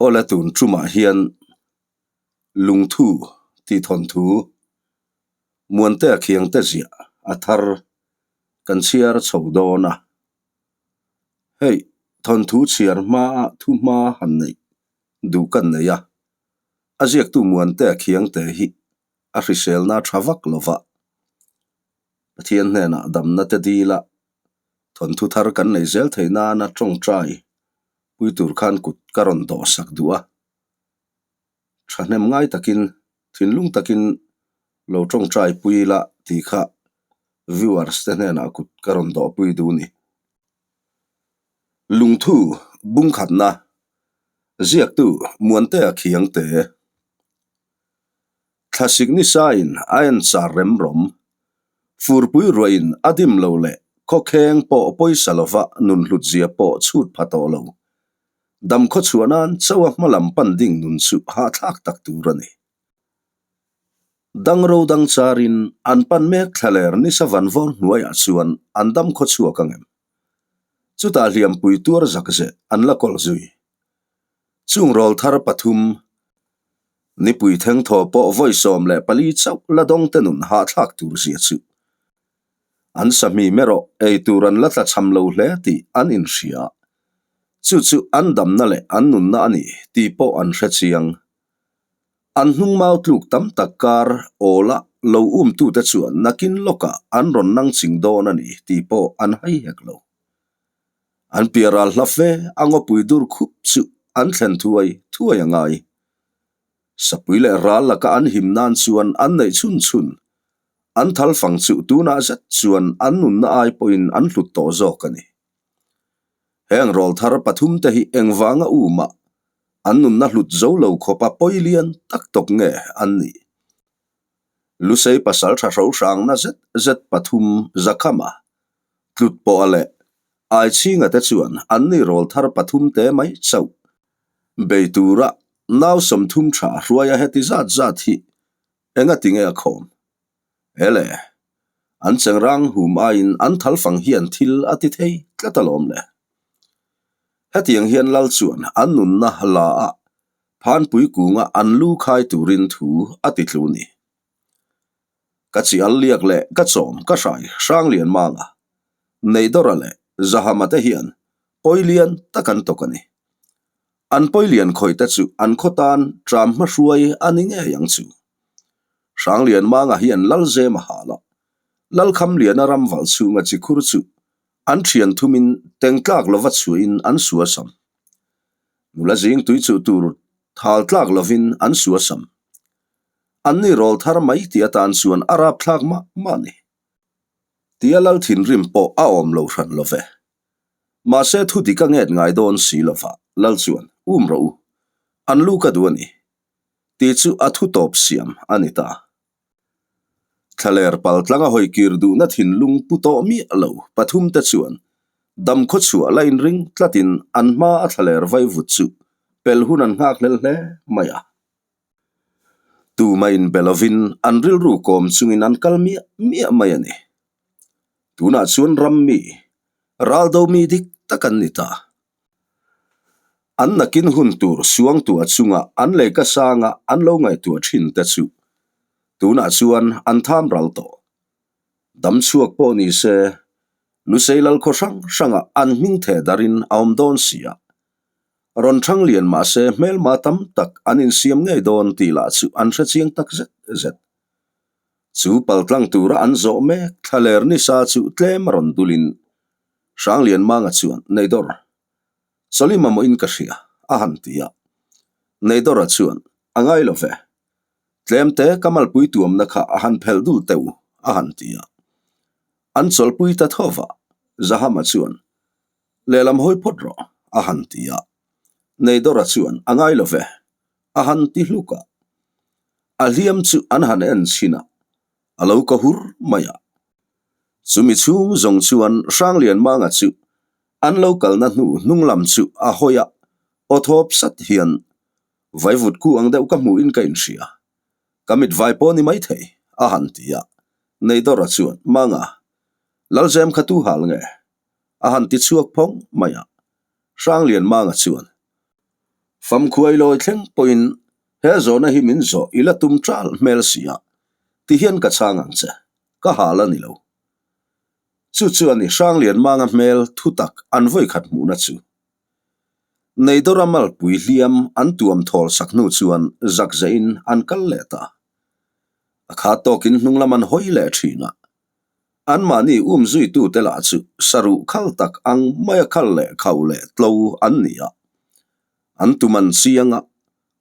Awle tun tumah hian lungthu tih thawnthu Muantea khiangte ziah a thar kan chhiar chho dawn a. Hei thawnthu chhiar hmaa thu hma han neih duh kan nei a, a ziaktu Muantea khiangte hi a hriselna tha vak lo va, Pathian hnenah damna te dil a, thawnthu thar kan nei zel theih nana tawngtai pui tur khan kut ka rawn dawh sak duh a. Thahnem ngai takin, thinlung takin lo tawngtai pui ila tih kha viewers te hnenah kut ka rawn dawh pui duh ni. Lungthu bungkhatna ziaktu Muantea Khiangte Thlasik nisain a en char rem rawm. Furpui ruahin a dim lo leh khawkheng pawh pawisa lova nun hlutzia pawh chhut pha tawh lo. Dam khaw chhuah nan chauha hma lam pan ding nun chu hahthlak tak tur a ni. Dangro dang charin an pan mek thlaler nisa vanvawr hnuaiah chuan an dam khaw chhuak ang em? Chutah hliampui tuar zak zeh an la kawl zui. Chung rawl thar pathum, nipui thengthaw pawh vawi 14 chauh la dawng te nun hahthlak tur zia chu an sahmi merawh ei tur an la tlachham lo hle tih an inhria. Chu chu an damna leh an nunna a ni tih pawh an hre chiang. An hnung mau tluk tam tak kar awla lo umtute chuan nakin lawkah an rawn nang ching dawn a ni tih pawh an hai hek lo. An piah ral hla fe a ngawpui dur khup chu an thlen thuai thuai a ngai. Sapui leh ral laka an him nan chuan an neih chhun chhun. An thal fang chu tunah zet chuan an nunna ai pawhin an hlut tawh zawk a ni. Heng rawl thar pathum te hi engvanga umah an nunna hlut zo lo khawpa pawi lian tak tawk nge an nih? Lusei pasal tha hro hrangna zet zet pathum Zakhama Tlut pawh a leh Aichhinga te chuan an ni rawl thar pathum te mai chauh. Bei tura nau 30 tha hruaia heti zat zat hi enga tinge a khawm? Ele, an chengrang hum aiin an thal fang hian thil a ti thei tlat alawm le. Hetiang hian lal chuan an nunna la a phanpui kunga an lu khai turin thu a ti tlu ni. Ka chi al liak leh ka chawm ka hrai Hranglian Manga, Neidawra leh Zahama te hian pawi lian tak an tawk a ni. An pawi lian khawih te chu an khaw tan tram hmahruai a ni ngei ang chu. Hranglian Manga hian Lalzem a hal a, Lalkhamliana ramval chhunga chi khur chu an thian thumin tengtlak lova chhuahin an suasam. Nula zing tui chuh tur thal tlak lovin an suasam. An ni rawl thar mai tih atan chuan a rapthlak mah mah a ni. Tia lal thinrim pawh a awm lo hran lo ve. Mahse thu dik a nget ngai dawn si lova, lal chuan, Um rawh u, an lu ka duh a ni. Tih chu a thu tawp siam a ni ta. Thlaler pal tlanga hawi kir duhna thinlung pu tawh miah lo pathum te chuan dam khaw chhuah la inring tlatin an hma a thlaler vaivut chu pel hun an nghak hlel hle mai a. Tuma inbe lovin an rilru kawm chungin an kal miah miah mai a ni. Tunah chuan ram mi, raldo mi dik tak an ni ta. An nakin hun tur suangtuah chunga an lehka sanga an lo ngaihtuah thin te chu tunah chuan an tham ral tawh. Dam chhuak pawh ni se, Lusei lal khaw hrang hrangah an hming theh darin a awm dawn si a. Rawn thang lian mah se hmelma tam tak an insiam ngei dawn tih lah chu an hre chiang tak zet zet. Chu paltlang tura an zawh mek thlaler nisa chu tlem a rawn dulin Hranglianmanga chuan Neidawr, Chawlhi mamawhin ka hria, a han ti a. Neidawra chuan, A ngai lo ve. Tlemte ka malpui tuamna kha a han phelh dul teuh, a han ti a. An chawlhpui ta tho va, Zahama chuan, Lehlam hawi phawt rawh, a han ti a. Neidawra chuan, A ngai lo ve, a han ti hluk a. A hliam chu an han en chhin a, a lo ka hur mai a. Chumi chhung zawng chuan Hranglianmanga chu an lo kalna hnu hnung lam chu a hawi a, aw thawp sat hian vaivut ku ang deuh ka hmuhin ka inhria. Ka mit vai pawh ni maithei, a han ti a. Neidawra chuan, Manga, Lalzem kha tu hal nge? A han ti chhuak phawng mai a. Hranglianmanga chuan. Famkhuai lawi thleng pawhin he zawhna hi min zawh i la tum ṭal hmel si a, tihian ka chhang ang che, ka hal a ni lo. Chu chu a ni Hranglianmanga hmel thutak an vawikhat hmuhna chu. Neidawra malpui hliam an tuam thawl sak hnu chuan zak zehin an kal leh ta. A khat tawkin hnunglam an hawi leh thin a. Anmahni um zuitute lah chu saruh khal tak ang maia khal leh khauh leh tlo an ni a. An tum an chiang a,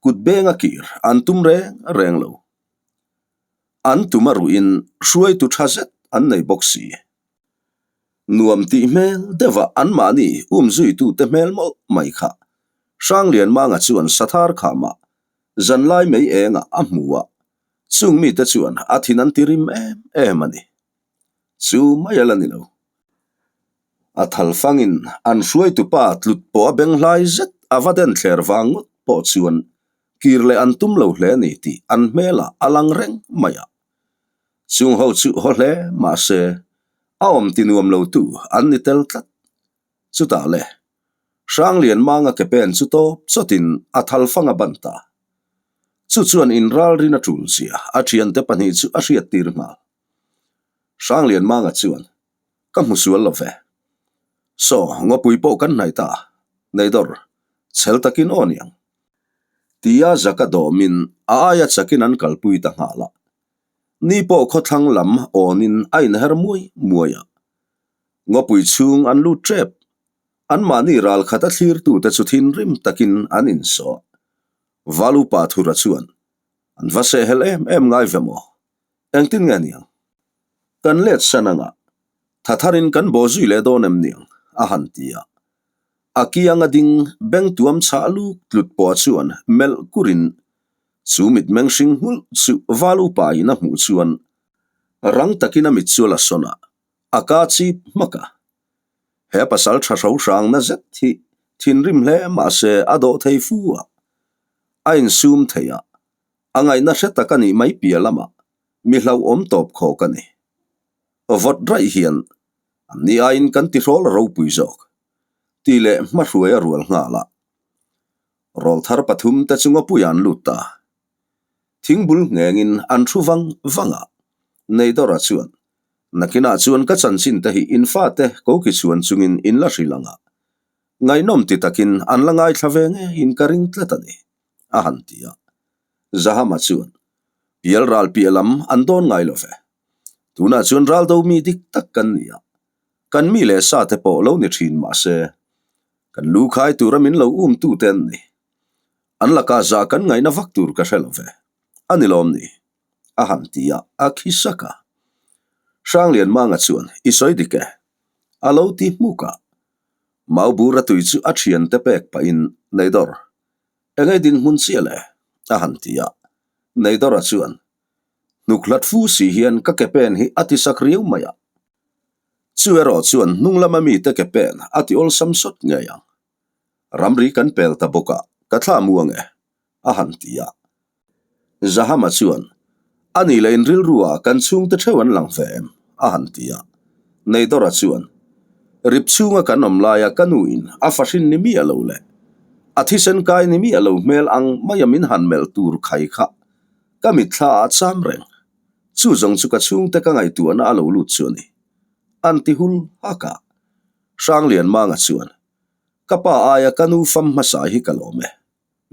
kut benga kir an tum reng reng lo. An tum a ruhin hruaitu tha zet an nei bawk si. Nuam tih hmel deuha anmahni um zuitute hmel mawlh mai kha Hranglianmanga chuan Sathar khamah zanlai mei engah a hmu a, chung mite chuan a thin an ti rim em em a ni. Chu mai a la ni lo. A thal fangin an hruaitupa tlut pawh a beng hlai zet a va den thler vang ngawt pawh chuan kir leh an tum lo hle a ni tih an hmelah a lang reng mai a. Chung ho chu haw hle mahse a awm ti nuam lo tu an ni tel tlat. Chutah le, Hranglianmanga ke pen chu tawp chawtin a thal fang a ban ta. Chu chuan inralrin a tul zia a thiante pahnih chu a hriattir nghal. Hranglianmanga chuan, Ka hmu sual lo ve. Saw, ngawpui pawh kan hnaih ta. Neidawr, chhel takin aw niang. Tia zaka dawmin a aia chakin an kalpui ta nghal a. Ni pawh khawthlang lam awnin a inher muai muai a. Ngawpui chhung an lut tep. Anmahni ral khat a thlirtute chu thinrim takin an insawh. Valupa Thura chuan, An va sehhel em em ngai ve maw? Engtin nge niang? Kan let san anga, tha tharin kan bawh zui leh dawn em niang? a han ti a. A kianga ding beng tuam chhah luk tlut pawh chuan melh kurin chu mitmeng hring nghulh chu Valupa in a hmuh chuan rang takin a mit chu a la sawn a, a ka chip hmak a. He pasal tha hro hrang na zet hi thinrim hle mahse a dawh thei fu a, a insum thei a, a ngaihna hre tak a nih mai piah lamah mi hlauhawm tawp khawk a ni. Vawt raih hian an ni aiin kan tihrawl a ropui zawk tih leh hmahruai a rual nghal a. Rawlthar pathum te chu ngawpuiah an lut ta. Thingbul nghengin an thu vang vang a, Neidawra chuan, Nakinah chuan ka chanchin te hi in fate koki chhuan chungin in la hrilh ang a, ngaihnawm ti takin an la ngaithla ve ngeiin ka ring tlat a ni, a han ti a. Zahama chuan, Pial ral piah lam an dawn ngai lo ve. Tunah chuan ral do mi dik tak kan ni a, kan mi leh sa te pawh lo ni thin mah se, kan lu khai tura min lo um tu te an ni. An lakah zah kan ngaihna vak tur ka hre lo ve. A ni lawm ni? A han ti a, a khi sak a. Hranglianmanga chuan, I sawi dik e. A lo ti hmuk a. Maubura tui chu a thiante pek pahin, Neidawr, engei dinhmun chiah le? A han ti a. Neidawra chuan, Hnuk hlat fu si hian ka ke pen hi a ti sak riau mai a. Chu erawh chuan hnung lama mite ke pen a ti awlsam sawt ngei ang. Ramri kan pel ta bawk a, ka thla mu ang e, a han ti a. Zahama chuan, A nih leh in rilru ah kan chhungte theuh an lang ve em? a han ti a. Neidawra chuan, Rip chhunga kan awm laia ka nu in a fahrin ni miah lo le, a thisen kai ni miah lo hmel ang maia min han melh tur khai kha ka mitthla ah a cham reng. Chu zawng chu ka chhungte ka ngaihtuahna a lo lut chu a ni. An ti hul hak a. Hranglianmanga chuan, Ka pa aia ka nu fam hmasa hi ka lawm e.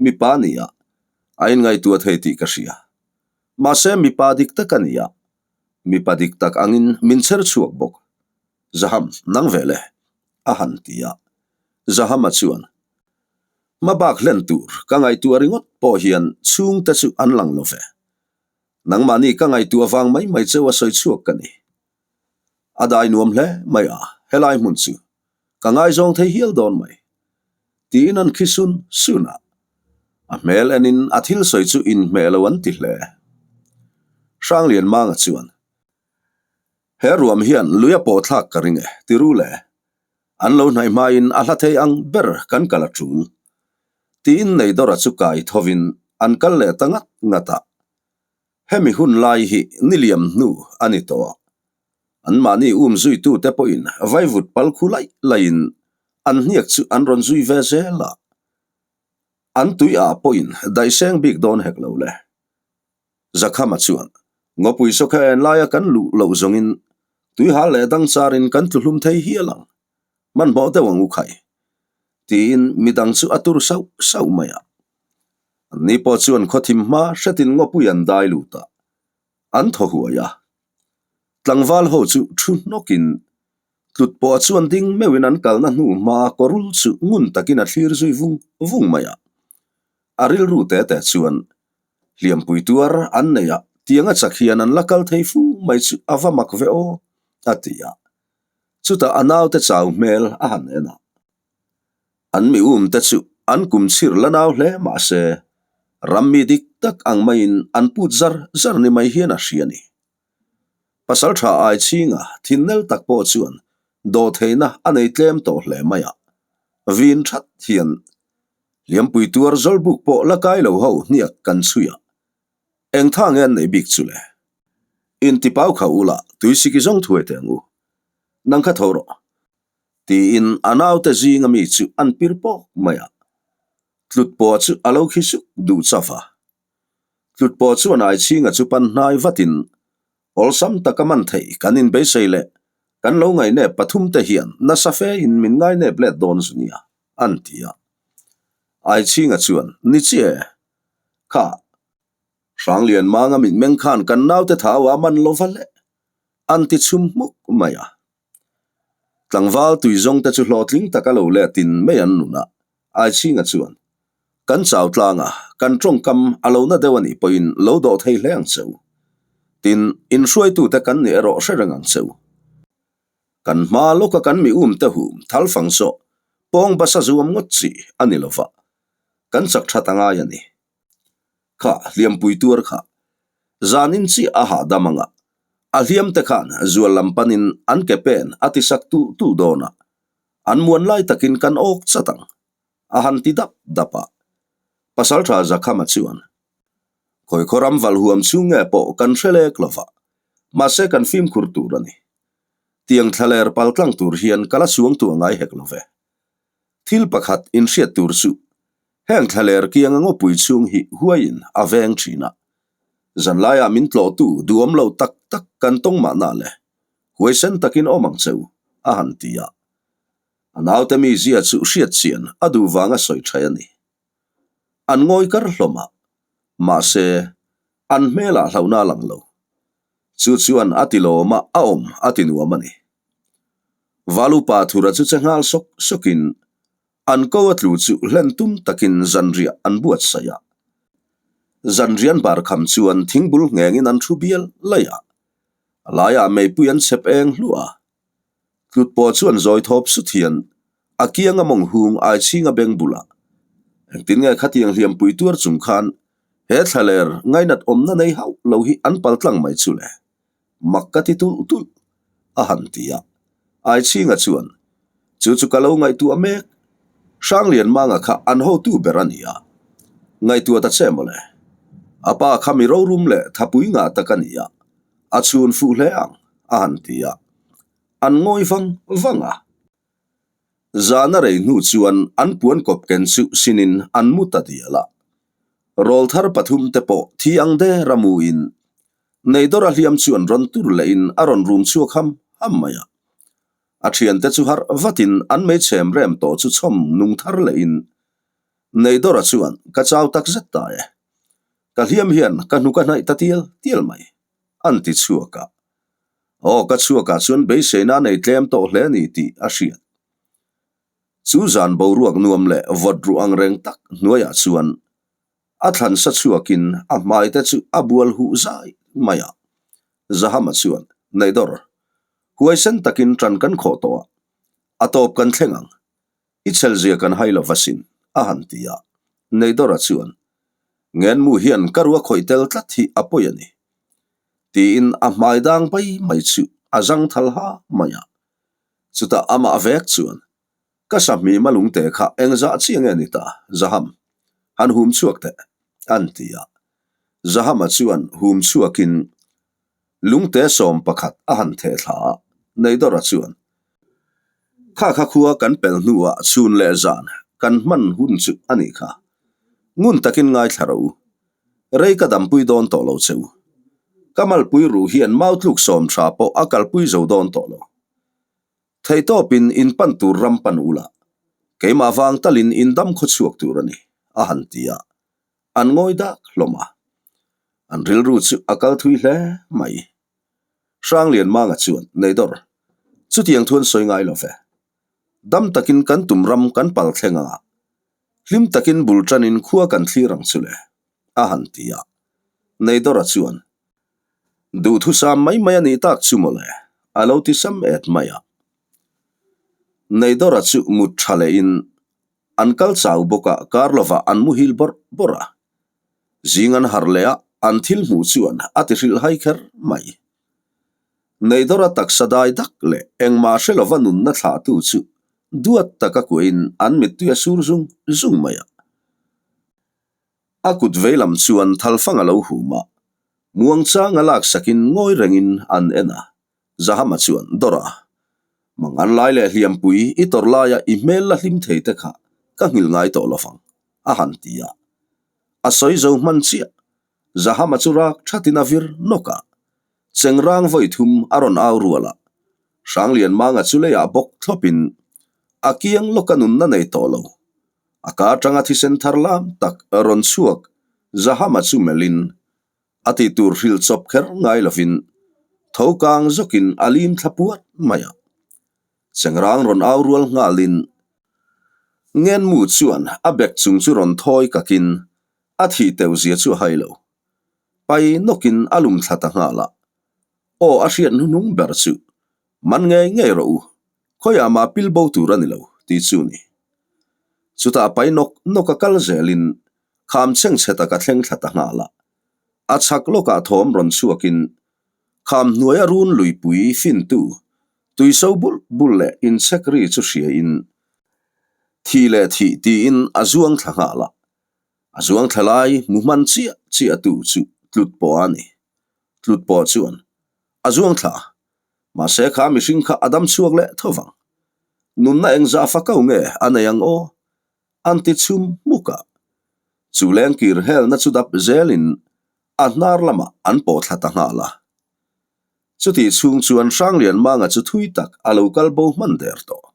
Mipa a ni a, a inngaihtuah thei tih ka hria. Mahse mipa dik tak a ni a, mipa dik tak angin min chher chhuak bawk. Zaham, nang ve le, a han ti a. Zahama chuan, Hmabak hlen tur ka ngaihtuah ringawt pawh hian chhungte chu an lang lo ve. Nangmahni ka ngaihtuah vang mai mai cheu a sawi chhuak ka ni. A dai nuam hle mai a, helai hmun chu ka ngaizawng thei hial dawn mai. Tiin an khi sun sun a, a hmel enin a thil sawi chu inhmeh lo an ti hle. Hranglianmanga chuan, He ruam hian lui a pawh thlak ka ring e, ti ru le. An lo hnaih hmain a hla thei ang ber kan kal a tul. Tiin Neidawra chu kai thovin an kal leh ta ngat ngat a. Hemi hun lai hi niliam hnu a ni tawh a. Anmahni um zuitute pawhin vaivut pal khu laih laihin an hniak chu an rawn zui ve zel a. An tui ah pawhin daihseng bik dawn hek lo le. Zakhama chuan, Ngawpui sawkha en laia kan luh loh zawngin tuihal leh dang charin kan tlu hlum thei hial ang. Hmanhmawh deuh ang u khai. Tiin midang chu a tur sauh sauh mai a. Anni pawh chuan khawthim hma hretin ngawpui an dai lut a, an thaw huai a. Tlangval ho chu thu hnawkin tlut pawh chuan ding meuhin an kalna hnu hma kawrul chu ngun takin a thlir zui vung vung mai a. A rilru te te chuan hliampui tuar an nei a, tianga chak hian an la kal thei fu mai chu a va mak ve aw, a ti a. Chutah a naute chau hmel a han en a. An mi um te chu an kum chhir la nau hle mah se, ram mi dik tak ang maiin an put zar zar ni mai hian a hria a ni. Pasal tha ai chhinga thinnel tak pawh chuan dawhtheihna a nei tlem tawh hle mai a, vin that hian hliampui tuar zawlbuk pawh la kai lo ho hniak kan chhui a, eng tha nge an neih bik chu le? Intipau kha ula tuisiki zawng thuai teh ang u, nang kha tho rawh. Tiin a naute zinga mi chu an pir pawk mai a, tlut pawh chu a lo khi suk duh chauh a. Tlut pawh chuan Aichhinga chu pan hnai vatin awlsam taka man theih kan inbeisei leh kan lo ngainep pathumte hian nasa fe in min ngainep let dawn zu nia, an ti a. Aichhinga chuan, Ni chiah e, kha Hranglian manga mitmeng khan kan naute thau a man lo va le, an ti chhum hmuk mai a. Tlangval tui zawng te chu hlawhtling taka lo letin mai an nun a, Aichhinga chuan, Kan chau tlang a, kan tawngkam a lo na deuh a nih pawhin lo dawh thei hle ang cheu. Tin, inhruaitute kan nih erawh hre reng ang cheu. Kan hma lawka kan mi um te hum thal fang zawh pawng basa zuam ngawt chi a ni lova, kan chak that a ngai a ni. Kha hliampui tuar kha zanin chiah a hahdam ang a, a hliam te khan zual lam panin an ke pen a ti sak tulh tulh dawn a, an muan lai takin kan awk chat ang, a han ti dap dap a. Pasaltha Zakhama chuan, Khawi khaw ram valh huam chhung nge pawh kan hre lek lo va, mahse kan fimkhur tur a ni. Tiang thlaler pal tlang tur hian ka la suang tu a ngai hek lo ve. Thil pakhat inhriat tur chu Heng thlaler kianga ngawpui chhung hi huaiin a veng thin a, zanlaiah min tlawhtu duhawm lo tak tak kan tawng mahna le, huaisen takin awm ang cheu, a han ti a. A naute mizia chu hriat chian a duh vanga sawi thaih a ni. An ngawi kar hlawm a, mahse, an hmelah hlauhna a lang lo. Chu chuan a ti lawm a, a awm a ti nuam a ni. Valupa thura chu che nghal sawk sawkin An ko a tlu chu hlen tum takin zanriah an buatsaih a. Zanrian bar kham chuan thingbul nghengin an thu bial laih a. A laiah meipui an chhep eng hluah a. Tlut pawh chuan zawi thawp sut hian a kianga mawng hung ai chhinga beng bulah engtin nge khatiang hliampui tuar chung khan he thlaler ngainat awmna nei hauh lo hi an paltlang mai chu le. Mak ka ti tulh tulh, a han ti a. Aichhinga chuan, Chu chu ka lo ngaihtuah mek. Hranglian Manga kha an hotu ber a ni a. Ngaihtuah ta che mawle. A pa kha mi rorum leh thapui ngah tak a ni a, a chhun fuh hle ang, a han ti a. An ngawi vang vang a. Zan a rei hnu chuan an puan kawp ken chu sinin an mu ta dial a. Rawlthar pathumte pawh thi ang der a muin Neidawra hliam chuan rawn tur lehin a rawn rum chhuak ham ham mai a. A thiante chu harh vatin an meichhem rem tawh chu chhawm nung thar lehin Neidawra chuan ka chau tak zet ta e. Ka hliam hian ka hnuk a hnaih ta tial tial mai, an ti chhuak a. Aw ka chhuakah chuan beiseina a nei tlem tawh hle ni tih a hriat. Chu zan boruak nuam leh vawt ruh ang reng tak hnuaiah chuan A thlan sa chhuakin a hmai te chu a bual huh zai mai a. Zahama chuan, Neidawr, huaisen takin ṭan kan khawh tawh a, a tawp kan thleng ang. I chelzia kan hai lo va sin, a han ti a. Neidawra chuan, Ngenmu hian ka rua khawih tel tlat hi a pawi a ni, tiin a hmai dang bai mai chu a zang thal ha mai a. Chutah amah vek chuan, Ka sahmi malungte kha engzah chiah nge ni ta, Zaham? Han hum chhuak teh, an ti a. Zahama chuan hum chhuakin lungte 11 a han theh thla a, Neidawra chuan, Kha kha khua kan pel hnuah chhun leh zan kan hman hun chu a nih kha. Ngun takin ngaithla rawh u. Rei ka dampui dawn tawh lo che u. Ka malpui ruh hian mau tluk sawm tha pawh a kalpui zo dawn tawh lo. Theihtawpin in pan tur ram pan ula, keimah vang talin in dam khaw chhuak tur a ni, a han ti a. An ngawi dak hlawm a. An rilru chu a kal thui hle mai. Hranglianmanga chuan, Neidawr, chutiang thu an sawi ngai lo ve. Dam takin kan tum ram kan pal thleng anga, hlim takin bul tanin khua kan thlir ang chu le, a han ti a. Neidawra chuan, Duhthusam mai mai a nih tak chu mawle, a lo ti sam et mai a. Neidawra chu mut tha lehin an kal chau bawk a, kar lovah an muhil bawrh bawrh a. Zing an harh leh a, an thil hmuh chuan a ti hrilh hai kher mai. Neidawra taksa dai dak leh engmah hre lova nunna thlahtu chu duat taka kuahin an mittui a sur zung zung mai a. A kut veilam chuan thalfang a lo hum a, muangchanga laksakin ngawi rengin an en a. Zahama chuan, Dawra, mangan lai leh hliampui i tawrh laia i hmel la hlim thei te kha ka nghilh ngai tawh lovang, a han ti a. A sawi zo hman chiah, Zahama chu rak thatin a vir nawk a. Chengrang vawi thum a rawn au rual a, Hranglianmanga chu leiah bawk thlawpin a kiang lawka nunna nei tawh lo. A ka atanga thisen thar lam tak rawn chhuak Zahama chu melhin a tih tur hrilh chawp kher ngai lovin tho kang zawkin a lim thla puat mai a. Chengrang rawn au rual nghalin Ngenmu chuan a bek chung chu rawn thawi kakin a thih teuh zia chu a hai lo. Pai nawkin a lum thla ta nghal a. Aw a hriat hnuhnung ber chu man ngei ngei rawh u, khawiah mah pil bo tur a ni lo tih chu ni. Chutah pai nawk nawk a kal zelin kham chhengchhe tak a thleng thla ta nghal a. A chhak lawkah thawm rawn chhuakin kham hnuaia run luipui fintu tuiso bul bul leh inchhek ri chu hriain thih leh thih tiin a zuang thla nghal a. A zuang thla lai hmu hman chiah chiah tu chu tlut pawh a ni. Tlut pawh chuan a zuang thla a, mahse kha mihring kha a dam chhuak leh tho vang. Nunna engzah fa ko nge a nei ang aw? An ti chhum hmuk a. Chu lengkir helna chu dap zelin a hnar lamah an pawh thla ta nghal a. Chutih chhung chuan Hranglianmanga chu thui tak a lo kal bo hman der tawh.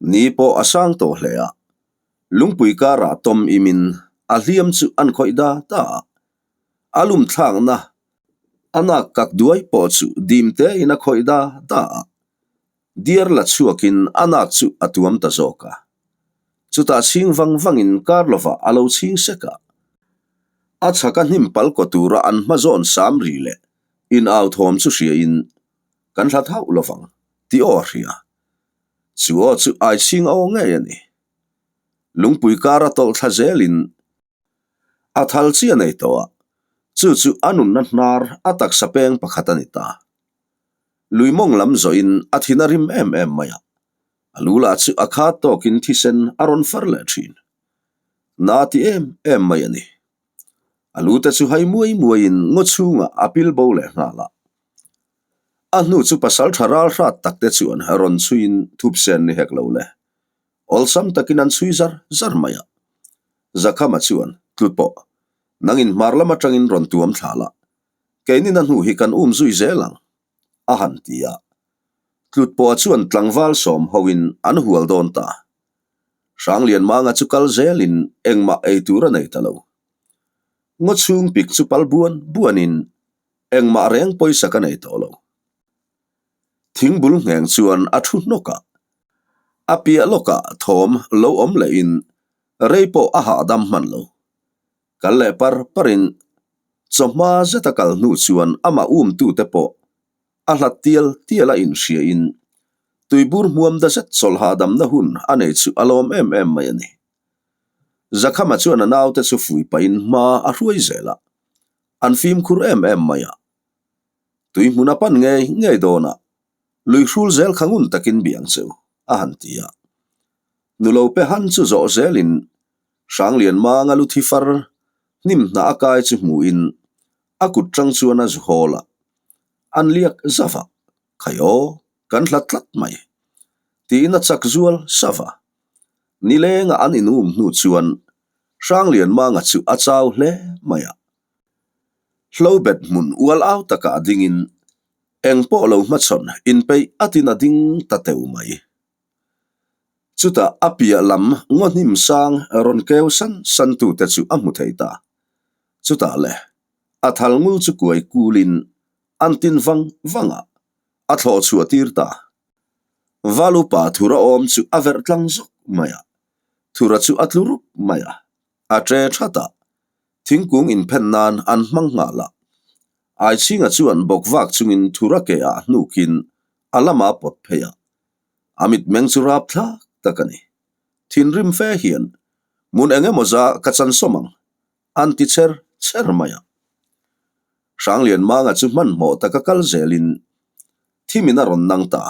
Ni pawh a sang tawh hle a, lungpui karah tawm imin a hliam chu an khawih da da a. A lum thlakna a nak kak duai pawh chu dim tein a khawih da da a. Diar la chhuakin a nak chu a tuam ta zawk a. Chutah chhing vang vangin kar lovah a lo chhing sek a. A chhaka hnim pal kaw tura an hma zawn sam ri leh in au thawm chu hriain kan hlat hauh lovang tih aw a hria. Chu aw chu aichhing aw ngei a ni. Lungpui kara tawlh thla zelin a thal chi a nei tawh a, chu chu a nunna hnar a taksa peng pakhat a ni ta. Lui mawng lam zawhin a thin a rim em em mai a, a lu lah chu a khat tawkin thisen a rawn far leh thin. Na ti em em mai a ni. A lu te chu hai muai muaiin ngaw chhungah a pil bo leh nghal a. A hnu chu pasal tha ral hrat tak te chuan rawn chhuiin thup sen ni hek lo le. Awlsam takin an chhui zar zar mai a. Zakhama chuan, Tlut pawh, nangin hmar lam atangin rawn tuam thla la, keinin a hnu hi kan um zui zel ang, a han ti a. Tlut pawh chuan tlangval sawm hoin an hual dawn ta. Hranglianmanga chu kal zelin engmah ei tur a nei ta lo. Ngaw chhung pik chu pal buan buanin Engmah reng pawisa ka nei tawh lo. Thingbul ngheng chuan a thu hnawk a. A piah lawkah thawm lo awm lehin rei pawh a hahdam hman lo. Kal leh par parin chawhma zeta kal hnu chuan amah umtute pawh a hlat tial tial a inhriain tuibur hmuam da zet chawlh hahdamna hun a nei chu a lawm em em mai a ni. Zakhama chuan a naute chu fui pahin hma a hruai zel a. An fimkhur em em mai a. Tui hmun a pan ngei ngei dawn a, lui hrul zel kha ngun takin biang chu a han ti a. Nulo pe han chu zawh zelin Hranglianmanga lu thi far hnim hnah a kai chu hmuhin a kut tang chuan a zu hawl a. An liak zauh a, Khai aw, kan hlat tlat mai, tiin a chak zual sauh a. Nilenga an inum hnu chuan. Hranglianmanga chu a chau hle mai a. Hlobet hmun ual au takah a dingin eng pawh lo hmachhawn inpeih atin a ding ta teu mai. Chutah a piah lam ngaw hnim sang rawn keu san san tute chu a hmu thei ta. Chutah le, a thal ngul chu kuai kulin an tin vang vang a, a thlawh chhuah tir ta. Valupa thura awm chu a verh tlang zawk mai a, thura chu a tlu rup mai a, a tre that a, thingkung inphen nan an hmang nghal a. Aichhinga chuan bawk vak chungin thura ke ah hnukin a lama pawt phei a, a mitmeng chu rap thlak tak a ni. Thinrim fe hian, Mun eng emaw za ka chan sawm ang, an ti cher cher mai a. Hranglianmanga chu hmanhmawh taka kal zelin thimin a rawn nang ta.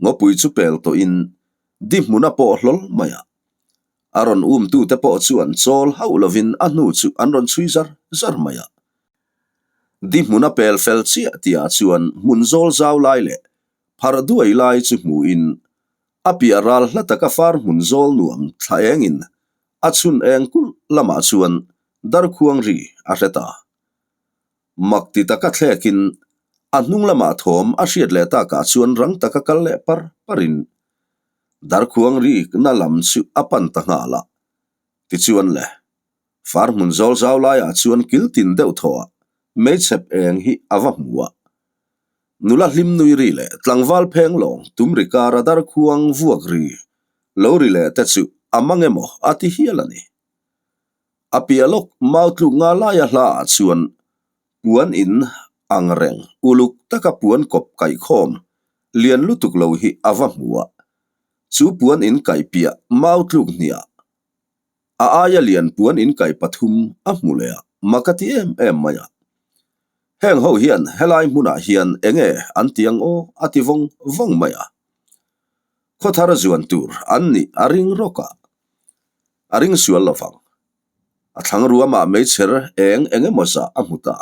Ngawpui chu pel tawhin di hmun a pawh hlawl mai a. A rawn umtute pawh chuan chawl hauh lovin a hnu chu an rawn chhui zar zar mai a. Di hmun a pel fel chiah tihah chuan hmun zawl zau lai leh pharh duai lai chu hmuhin a piah ral hla taka far hmun zawl nuam thla engin a chhun eng kulh lamah chuan darkhuang ri a hre ta. Mak ti taka thlekin a hnung lamah thawm a hriat leh takah chuan rang taka kal leh par parin darkhuang ri na lam chu a pan ta nghal a. Tichuan le, far hmun zawl zau laiah chuan kil tin deuh thawhah meichhep eng hi a va hmu a. Nula hlim nui ri leh tlangval pheng lawng tum ri kara darkhuang vuak ri lo ri leh te chu a mang emaw a ti hial a ni. A piah lawk mau tluk nga laia hla ah chuan puan in ang reng uluk taka puan kawp kaihkhawm lian lutuk lo hi a va hmu a, chu puan in kaih piah mau tluk hniah a aia lian puan in kaih pathum a hmu leh a, mak a ti em em mai a. Heng ho hian helai hmunah hian enge an ti ang aw a ti vawng vawng mai a. Khawthar zuan tur an nih a ring rawk a. A ring sual lo vang. A thlang ruamah meichher eng eng emaw zah a hmu ta.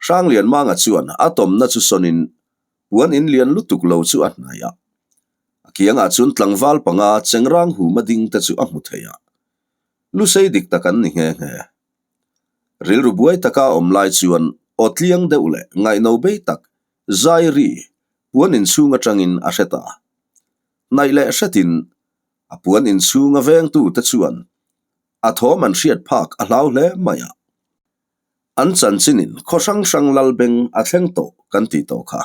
Hranglianmanga chuan a tawmna chu sawnin puan in lian lutuk lo chu a hnaih a. A kiangah chuan tlangval panga chengrang huma ding te chu a hmu thei a. Lusei dik tak an ni nghe nghe. Rilru buai taka a awm lai chuan aw tliang deuh leh ngaihno bei tak zai ri puan inchhung atangin a hre ta. Hnaih leh hretin A puan inchhung a vengtu te chuan a thawm an hriat phak a hlau hle mai a. An chanchinin khaw hrang hrang lal beng a thleng tawh kan tih tawh kha.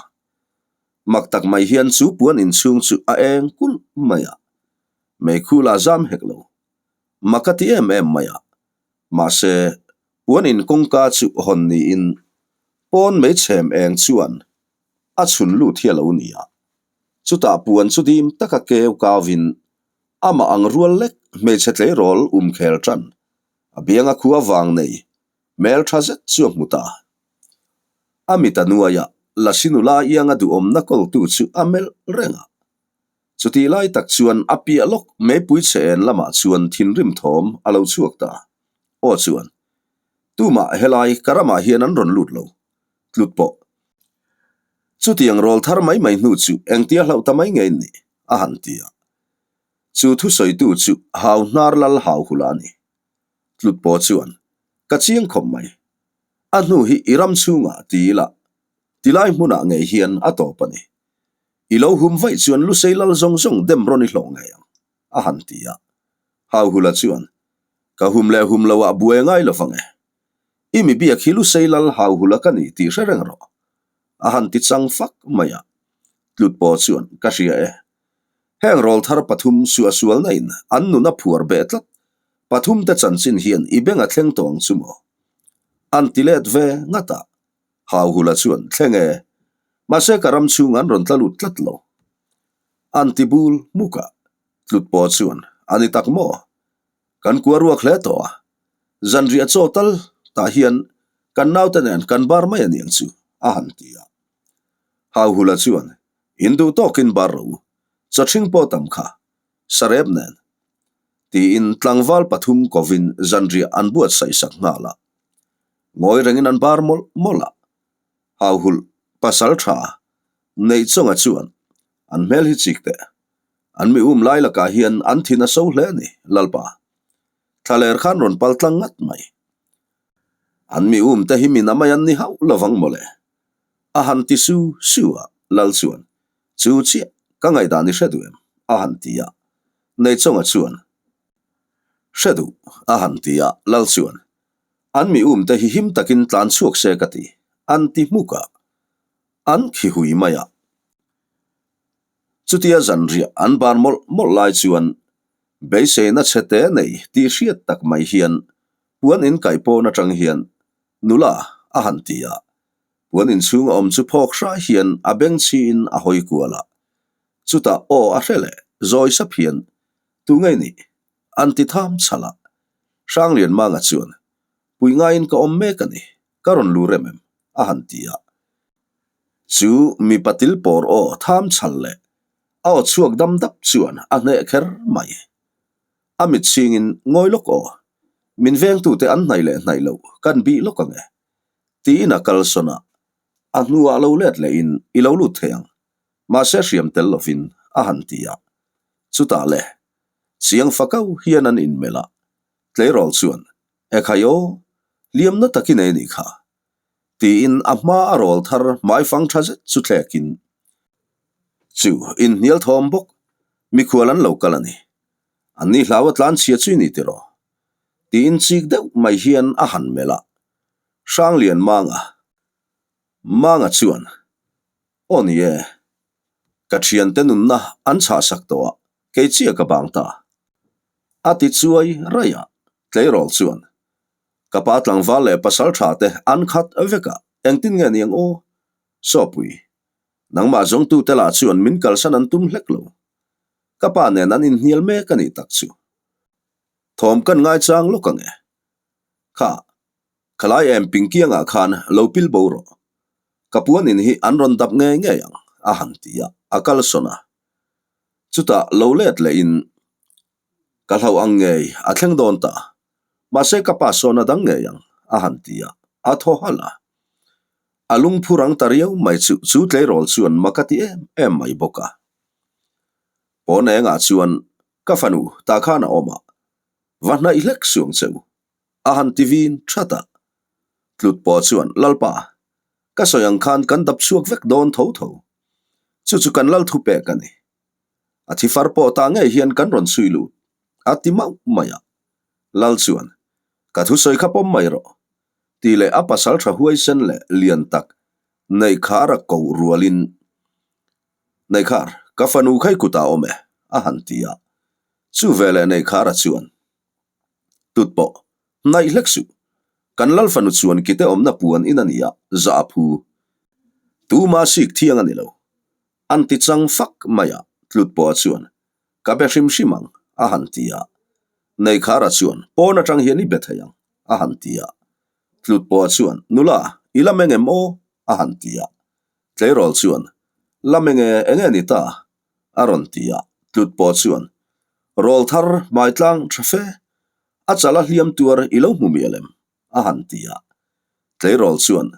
Mak tak mai hian chu puan inchhung chu a eng kulh mai a. Meikhul a zam hek lo. Mak a ti em em mai a. Mahse, puan in kawngka chu hawn niin pawn meichhem eng chuan a chhun lut hi a lo ni a. Chutah puan chu dim taka keu kauvin amah ang rual lek hmeichhe tleirawl um khel tan a bianga khua vang nei hmel tha zet chu a hmu ta. A mit a nuaia Lasi nula ianga duhawmna kawltu chu a melh reng a. Chutih lai tak chuan a piah lawk meipui chhe en lamah chuan thinrim thawm a lo chhuak ta. Aw chuan, Tumah helai ka ramah hian an rawn lut lo. Tlut pawh. Chutiang rawl thar mai mai hnu chu engtia hlauh ta mai nge in nih? a han ti a. Chu thusawitu chu hau hnar lal hau hula a ni. Tlut pawh chuan, Ka chiang khawp mai. A hnu hi i ram chhungah ti ila, tilai hmunah ngei hian a tawp a ni. I lo hum vaih chuan Lusei lal zawng zawng dem rawn i hlawh ngei ang, a han ti a. Hau hula chuan, Ka hum leh hum loah buai a ngai lo vang e. I mi biak hi Lusei lal hau hula ka ni tih hre reng rawh. A han ti chang fak mai a. Tlut pawh chuan, Ka hria e. Heng rawl thar pathum suahsualna in an nun a phuar beh tlat. Pathum te chanchin hian i beng a thleng tawh ang chu maw? An ti let ve ngat a. Hau hula chuan, Thleng e. Mahse ka ram chhung an rawn tla lut tlat lo. An ti bul hmuk a. Tlut pawh chuan, A ni tak maw? Kan kua ruak hle tawh a. Zanriah chaw tal tah hian kan naute nen kan bar mai a ni ang chu, a han ti a. Hauhula chuan, In duh tawkin bar rawh u, chawthring pawh tam kha, sarep nen. Tiin tlangval pathum kovin zanriah an buatsaih sak nghal a. Ngawi rengin an bar mawlh mawlh a. Hauhul pasal tha Neihchawnga chuan, An hmel hi chik teh. An mi um lai lakah hian an thin a so hle a ni, Lalpa. Thlaler khan rawn pal tlang ngat mai. An mi um te hi min a mai an ni hauh lovang mawle. A han ti su su a, Lal chuan, Chu chiah, ka ngaihdan i hre duh em? a han ti a. Neichawnga chuan, Hre duh, a han ti a, Lal chuan, An mi um te hi him takin tlan chhuak se ka ti, an ti hmuk a. An khi hui mai a. Chutia zanriah an bar mawlh mawlh lai chuan beiseina chhe te nei tih hriat tak mai hian puan in kaih pawn atang hian nula a han ti a. Puan inchhung a awm chu phawk hrai hian a beng chhiin a hawi kual a. Chutah aw a hre leh zawi sap hian tu ngei nih an ti tham chhalh a. Hranglianmanga chuan pui ngaiin ka awm mek a ni, ka rawn lu rem em? a han ti a. Chu mipa til pawr aw tham chhal leh a aw chhuak dam dap chuan a hneh kher mai. A mit chhingin ngawi lawk aw, min vengtute an hnaih leh hnaih loh kan bih lawk ang e, tiin a kalsawn a, a hnuah lo let lehin i lo lut thei ang, mahse hriam tel lovin a han ti a. Chutah le, chiang fakau hian an inmelh a, tleirawl chuan, Ekhai aw, hliamna takin ei nih kha, tiin a hma a rawl thar hmaifang tha zet chu thlekin chu inhnial thawm bawk. Mikhual an lo kal a ni. An ni hlau a tlan chhia chu i ni tiraw? Tiin chik deuh mai hian a han melh a. Hranglian Manga Manga chuan, Aw ni e, ka thiante nunna an chhahsak tawh a, kei chiah ka bang ta. A ti chuai raih a, tleirawl chuan, Ka pa tlangval leh pasal tha te an khat vek a, engtin nge niang aw? Sawpui, nangmah zawngtute lah chuan min kalsan an tum hlek lo. Ka pa nen an inhnial mek a nih tak chu. Thawm kan ngaichang lawk ang e. Kha, khalai em pingkiangah khan lo pil bo rawh. Ka puan in hi an rawn dap ngei ngei ang, a han ti a, a kalsawn a. Chutah lo let lehin Ka hlauh ang ngei, a thleng dawn ta. Mahse ka pa sawn a dang ngei ang, a han ti a, a thaw halh a. A lungphu rang ta riau mai chu chu tleirawl chuan mak a ti em em mai bawk a. Pawn engah chuan ka fanu tah khan a awm a, va hnaih hlek suang che u, a han ti vin that a. Tlut pawh chuan, Lalpa, ka sawi ang khan kan dap chhuak vek dawn tho tho. Chu chu kan lal thupek a ni. A thi far pawh tah ngei hian kan rawn chhui lut, a ti mauh mai a. Lal chuan, Ka thusawi kha pawm mai rawh, tih leh a pasal tha huaisen leh lian tak Neihkhar a koh rualin, Neihkhar, ka fanu kha i kutah awm e, a han ti a. Chu veleh Neihkhara chuan, Tut pawh, hnaih hlek suh. Kan lal fanu chuan kite awmna puan in a ni a, zah a phu. Tuma sik thiang a ni lo. An ti chang fak mai a, tlut pawh chuan, Ka be hrim hrim ang, a han ti a. Neikhara chuan, Pawn atang hian i be thei ang, a han ti a. Tlut pawh chuan, Nula, i lam eng em aw? a han ti a. Tleirawl chuan, Lam eng e, eng e ni ta? a rawn ti a. Tlut pawh chuan, Rawl thar hmaitlang tha fe, a chala hliam tuar i lo hmu mial em? a han ti a. Tleirawl chuan,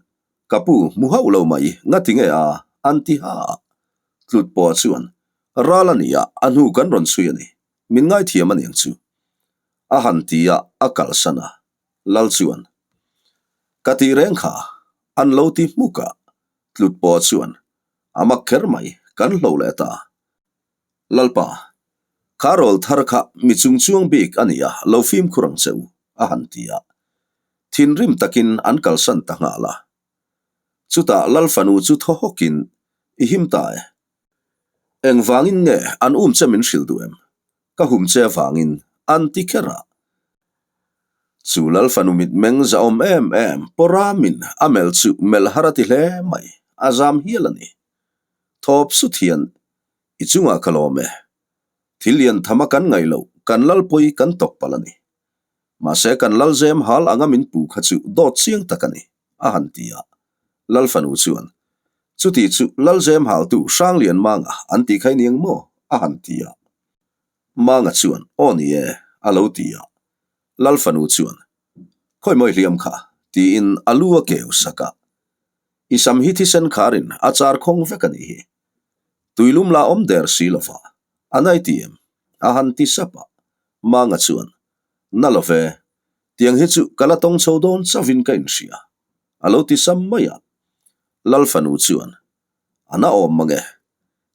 Ka pu, hmu hauh lo mai, ngati nge a? an ti ha a. Tlut pawh chuan, Ral a nia, a hnu kan rawn chhui a ni, min ngaithiam a niang chu. A han ti a, a kalsan a. Lal chuan, Ka tih reng kha, an lo ti hmuk a. Tlut pawh chuan, A mak kher mai, kan hlo leh ta. Lalpa, kha rawl thar kha mi chung chuang bik a nia, lo fimkhur ang che u, a han ti a. Thinrim takin an kalsan ta nghal a. Chutah Lal fanu chu thaw hawkin, I him ta e. Engvangin nge an um che min hrilh duh em? Ka hum che avangin, an ti kher a. Chu Lal fanu mitmeng zahawm em em pawramin a melh chu melh har a ti hle mai, a zam hial a ni. Thawp sut hian I chungah ka lawm e. Thil lian thama kan ngaih loh, kan lal pawi kan tawk palh a ni. Mahse kan lal zem hal anga min pu kha chu dawt chiang tak a ni, a han ti a. Lal fanu chuan, Chuti chu lal zem haltu Hranglian Manga an tih kha i ni ang maw? a han ti a. Manga chuan, Aw ni e, a lo ti a. Lal fanu chuan, Khawi mawi hliam kha, tiin a lu a keu sak a. I sam hi thisen kharin a char khawng vek a nih hi. Tuilum la awm der si lova, a nai ti em? A han ti sap a. Manga chuan, Na lo ve, tiang hi chu ka la tawng chho dawn chauhin ka inhria, a lo ti sam mai a. Lal fanu chuan, A na awm mang e,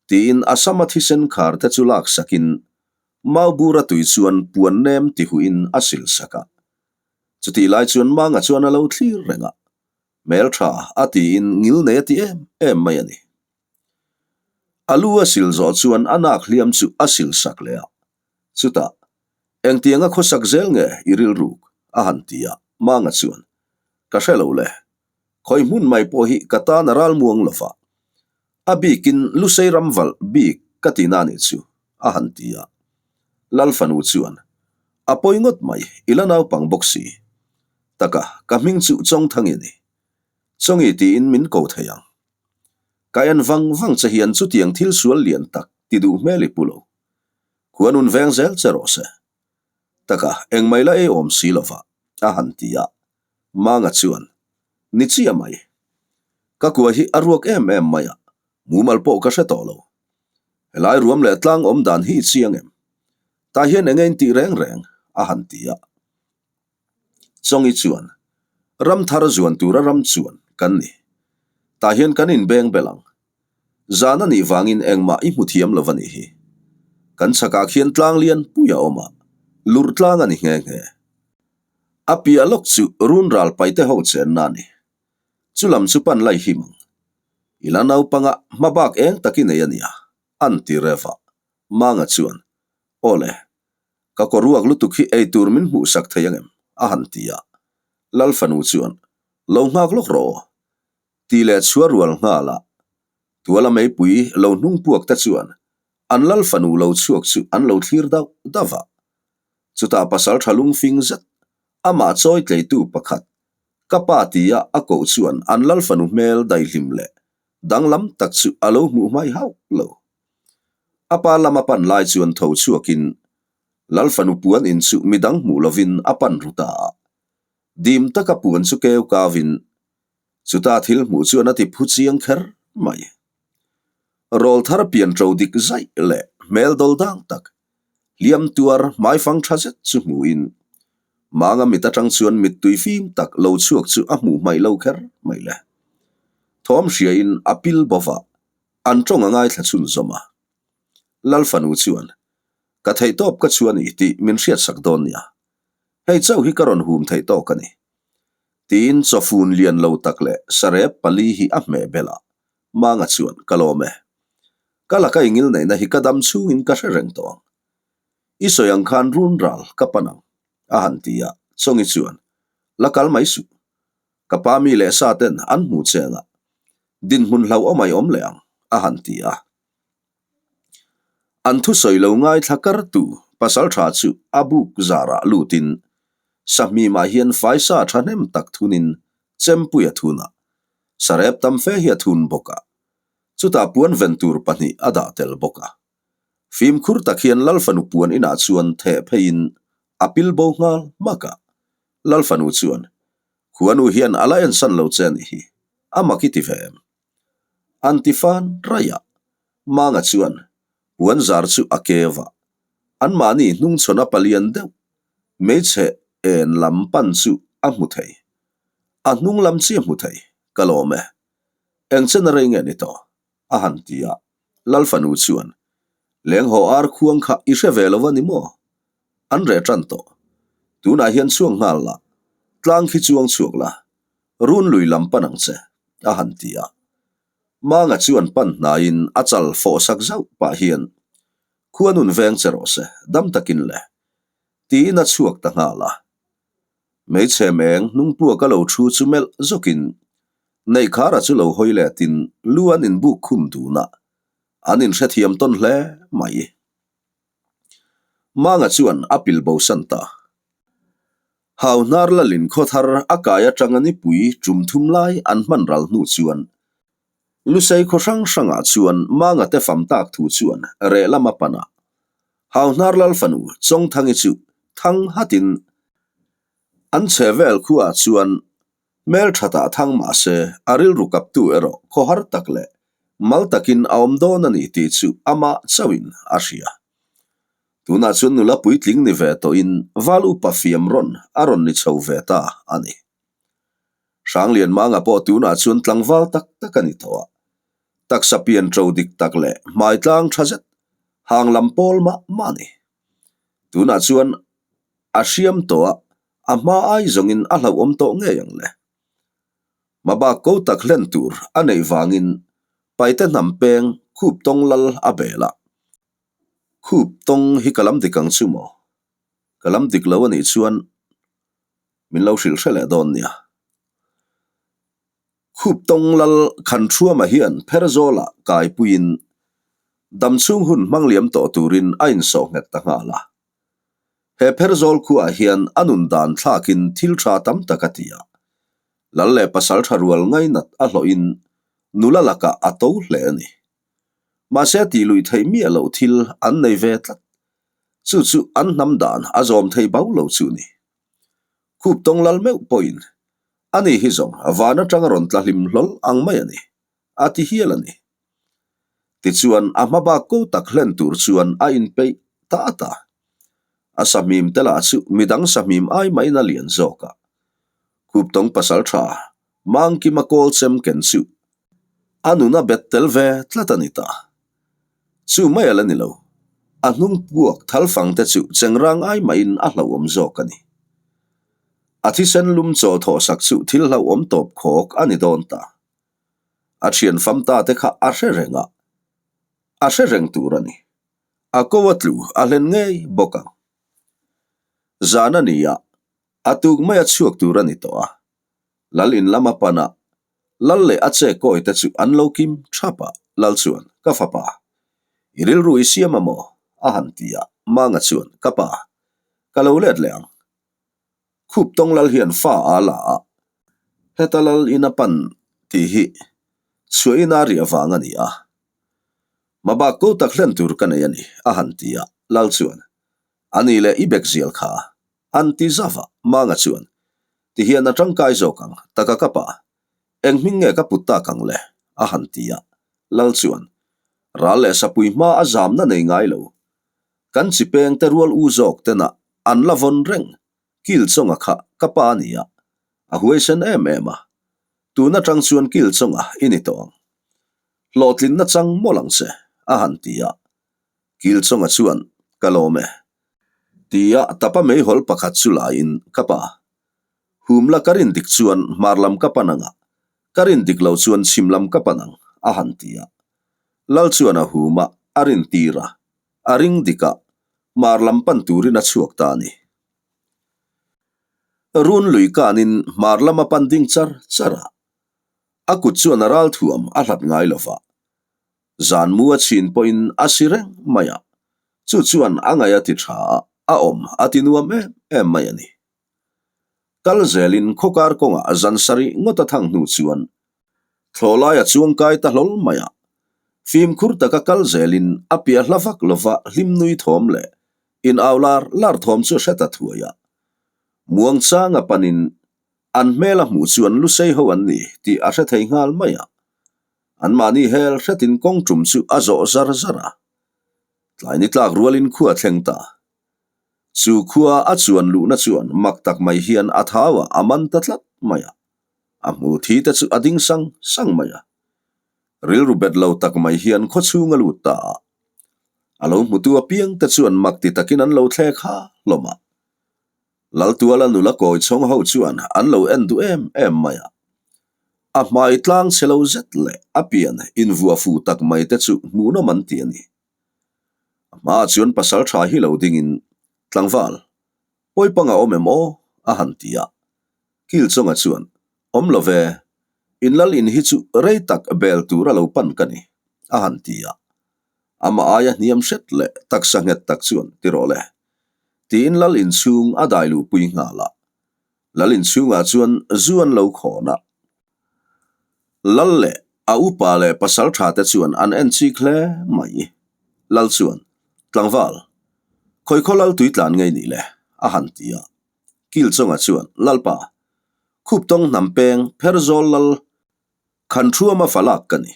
tiin a sama thisen khar te chu lak sakin mau bura tui chuan puan nem ti huin a sil sak a. Chutih lai chuan Manga chuan a lo thlir reng a, Hmeltha a tiin ngil nei a ti em em mai a ni. A lu a sil zawh chuan a nak hliam chu a sil sak leh a. Chutah, Engtianga khawsak zel nge i rilruk? a han ti a, Manga chuan, Ka hre lo le. Khawi hmun mai pawh hi ka tan a ral muang lo va. A bikin Lusei ram valh bik ka ti na nih chu, a han ti a. Lal fanu chuan, A pawi ngawt mai, i la naupang bawk si. Taka, ka hming chu Chawngthangi a ni. Chawngi tiin min ko thei ang. Ka en vang vang che hian chutiang thil sual lian tak ti duh hmel i pu lo. Khuan un veng zel che rawh se. Taka, engmai la ei awm si lo va, a han ti a. Manga chuan, Ni chiah mai. Ka kua hi a ruak em em mai a, mumal pawh ka hre tawh lo. Helai ruam leh tlang awm dan hi i chiang em? Tah hian enge in tih reng reng? a han ti a. Chawngi chuan, Ram thar zuan tura ram chuan kan ni. Tah hian kan inbeng bel ang. Zan a nih vangin engmah i hmu thiam lo a nih hi. Kan chhakah khian tlang lian pui a awm a, lurh tlang a ni nghe nghe. A piah lawk chu run ral paite ho chenna a ni. Chu lam chu pan lai him ang. I la naupanga hma bak eng tak i nei a nia, an ti rev a. Manga chuan, Aw le, ka kaw ruak lutuk hi ei tur min hmuhsak thei angem? a han ti a. Lal fanu chuan, Lo nghak lawk rawh aw. Ti leh chhuah rual nghal a. Tuala meipui lo hnung puak te chuan an lal fanu lo chhuak chu an lo thlir dauh dauh a. Chutah pasal tha lungfing zet, amah chawi tleitu pakhat, ka pa tia a koh chuan an lal fanu hmel daihlim leh danglam tak chu a lo hmuh hmai hauh lo. A pa lama pan lai chuan tho chhuakin lal fanu puan in chu midang hmuh lovin a pan ru ta a. Dim taka puan chu keu kavin chuta thil hmuh chuan a ti phu chiang kher mai. Rawl thar pian ṭo dik zaih leh hmel dawl dang tak, hliam tuar hmaifang ṭha zet chu hmuhin Manga mit aṭang chuan mittui fim tak lo chhuak chu a hmuh hmaih lo kher mai le. Thawm hriain a pil bawk a, an ṭawng a ngaithla chhunzawm a. Lal fanu chuan, Ka theihtawp ka chu a ni tih min hriatsak dawn nia. Hei chauh hi ka rawn hum theih tawk a ni. Tiin chawfun lian lo tak leh sarep pali hi a hmeh belh a, Manga chuan, Ka lawm e. Ka laka i ngil neihna hi ka dam chhungin ka hre reng tawh ang. I sawi ang khan run ral ka pan ang, a han ti a, Chawngi chuan, La kal mai suh. Ka pa mi leh sa ten an hmu che anga dinhmun hlauhawm ai awm leh ang, a han ti a. An thusawi lo ngaithla kartu pasal tha chu a buk zarah lutin Sahmimah hian faisa thahnem tak thunin chempui a thun a, sarep tam fe hi a thun bawk a, chutah puan ven tur pahnih a dah tel bawk a. Fimkhur tak hian Lalfanu puan inah chuan theh pheiin a pil bo nghal hmak a, Lalfanu chuan, Khuanu hian a la ensan lo che a nih hi, a mak i ti ve em? An ti fan raih a, Manga chuan puan zar chu a keu a, anmahni hnungchhawn a palian deuh hmeichhe en lam pan chu a hmu thei. A hnung lam chi a hmu thei, ka lawm e. Eng chen a rei nge ni tawh? a han ti a, Lal fanu chuan, Lenghaw ar khuang kha i hre ve lo a ni maw? An reh tan tawh. Tunah hian chhuak nghal la, tlang khi chuang chhuak la, Run lui lam pan ang che, a han ti a. Manga chuan pan hnaiin a chal fawh sak zauh pah hian, Khua nun veng che rawh se, dam takin le, tiin a chhuak ta nghal a. Hmeichhe meng hnungpuak a lo thu chu melh zawkin Neihkhara chu lo hawi letin lu an inbuk khum dun a, an inhrethiam tawn hle mai. Manga chuan a pil bosan ta. Hau hnar lalin khaw thar a kai atanga nipui tum thum lai an hman ral hnu chuan Lusei khaw hrang hrangah chuan Manga te fam tak thu chuan reh lam a pan a. Hau hnar lal fanu Chawngthangi chu thang hatin an chhe vel khuaah chuan hmel thatah thang mah se a rilru kaptu erawh khaw har tak leh mal takin a awm dawn a ni tih chu amah chauhin a hria. Tunah chuan nula puitling ni ve tawhin val upa fiam rawn a rawn ni chho ve ta a ni. Hranglianmanga pawh tunah chuan tlangval tak tak a ni tawh a. Taksa pian ṭo dik tak leh hmai tlang ṭha zet hang lam pawl mah mah a ni. Tunah chuan a hriam tawh a, a hma ai zawngin a hlauhawm tawh ngei ang le. Mabak ko tak hlen tur a neih vangin Paite hnam peng khup tawng lal a bel a. Khup tawng hi ka lam dik ang chu maw? Ka lam dik lo a nih chuan min lo hrilh hre leh dawn nia. Khup tawng lal Khanthruama hian Pherzawlah kaipuiin damchhung hun hmang liam tawh turin a insawh nghet ta nghal a. He Pherzawl khuaah hian a nun dan thlakin thil tha tam tak a ti a. Lal leh pasal tha rual ngainat a hlawhin nula lakah a to hle a ni. Mahse tih luih theih miah loh thil an nei ve tlat. Chu chu an hnam dan a zawm thei bau lo chu ni. Khup tawng lal meuh pawhin ani hi zawng van atanga rawn tla hlim hlawl ang mai a ni, a ti hial a ni. Tichuan a hma bak ko tak hlen tur chuan a inpeih ta at a. A sahmim te lah chu midang sahmim ai mahin a lian zawk a. Khup tawng pasal tha Mangkima kawl chem ken chu a nun a bet tel ve tlat a ni ta. Chu mai a la ni lo. A hnung puak thal fang te chu chengrang ai mahin a hlauhawm zawk a ni. A thisen lum chaw thawh sak chu thil hlauhawm tawp khawk a ni dawn ta. A thian fam ta te kha a hre reng a, a hre reng tur a ni. A ko a tlu a hlen ngei bawk ang. Zan a ni a, a tuk mai a chhuak tur a ni tawh a. Lal in lam a pan a, Lal leh a che kawi te chu an lo kim thap a, Lal chuan, Ka fapa, i rilru i siam a maw? a han ti a, Manga chuan, Ka pa, ka lo let leh ang. Khup tawng Lal hian fa a la a, heta Lal in a pan tih hi chhuah in a riah vang a ni a, Mabak ko tak hlen tur ka nei a ni, a han ti a, Lal chuan, A ni leh i bek zial kha, An ti zava, Manga chuan, Ti hian a tangkai zawk ang, taka ka pa. Eng hming nge ka put tak ang le? a han ti a. Lal chuan, Ral leh sapui hma a zamna nei ngai lo. Kan chi peng te rual u zawk tena an la vawn reng, kil chawnga kha ka pa a ni a, a huaisen em em a. Tun atang chuan kil chawnga i ni tawh ang. Hlawhtlinna chang mawlh ang che, a han ti a. Kilchawnga chuan, Ka lawm e. Tia tapa meihawl pakhat chu laiin, Ka pa, hum la ka rin dik chuan hmar lam ka pan ang a, ka rin dik lo chuan chhim lam ka pan ang, a han ti a. Lal chuan a hum a, a rin tir a, a ring dik a, hmar lam pan turin a chhuak ta a ni. Run lui kanin hmar lam a pan ding char char a, a kut chuan a ral thuam a hlat ngai lo va. Zan mu a chhin pawhin a si reng mai a, chu chuan a ngaih a ti tha a, a awm a ti nuam em em mai a ni. Kal zelin khawkar kawngah zan sarih ngawt a thang hnu chuan thlawhlai a chuangkai ta hlawl mai a, fimkhur taka kal zelin a piah hla vak lova hlim nui thawm leh in au lar lar thawm chu a hre ta thuai a. Muangchanga panin an hmel a hmuh chuan lusei ho an ni tih a hre thei nghal mai a. Anmahni hel hretin kawng tum chu a zawh zar zar a, tlai ni tlak rualin khua thleng ta. Chu khua a chuan luhna chuan mak tak mai hian a thau a, a man ta tlat mai a. A hmu thi te chu a ding sang sang mai a. Rilru bet lo tak mai hian khaw chhung a lut ta a. A lo hmutu apiang te chuan mak ti takin an lo thlek ha hlawm a. Laltuala nula kawi chhawng ho chuan an lo en duh em em mai a. A hmai tlang chhe lo zet leh a pian invuah fuh tak mai te chu hmuhnawm an ti a ni. A hmaah chuan pasal tha hi lo dingin, Tlangval, pawipang a awm em aw? a han ti a. Kilchawnga chuan, Awm lo ve, in lal in hi chu rei tak bel tur a lo pan ka ni, a han ti a. Amah aia hniam hret leh taksa nghet tak chuan, Ti rawh le, tiin lal inchhung a dai luhpui nghal a. Lal inchhungah chuan zu an lo khawn a. Lal leh a upa leh pasal tha te chuan an en chik hle mai. Lal chuan, Tlangval, khawi khaw lal tui tlan ngei nih le? a han ti a. Kilchawnga chuan, Lalpa, Khuptawng hnam peng Pherzawl lal Khanṭhuama falak ka ni.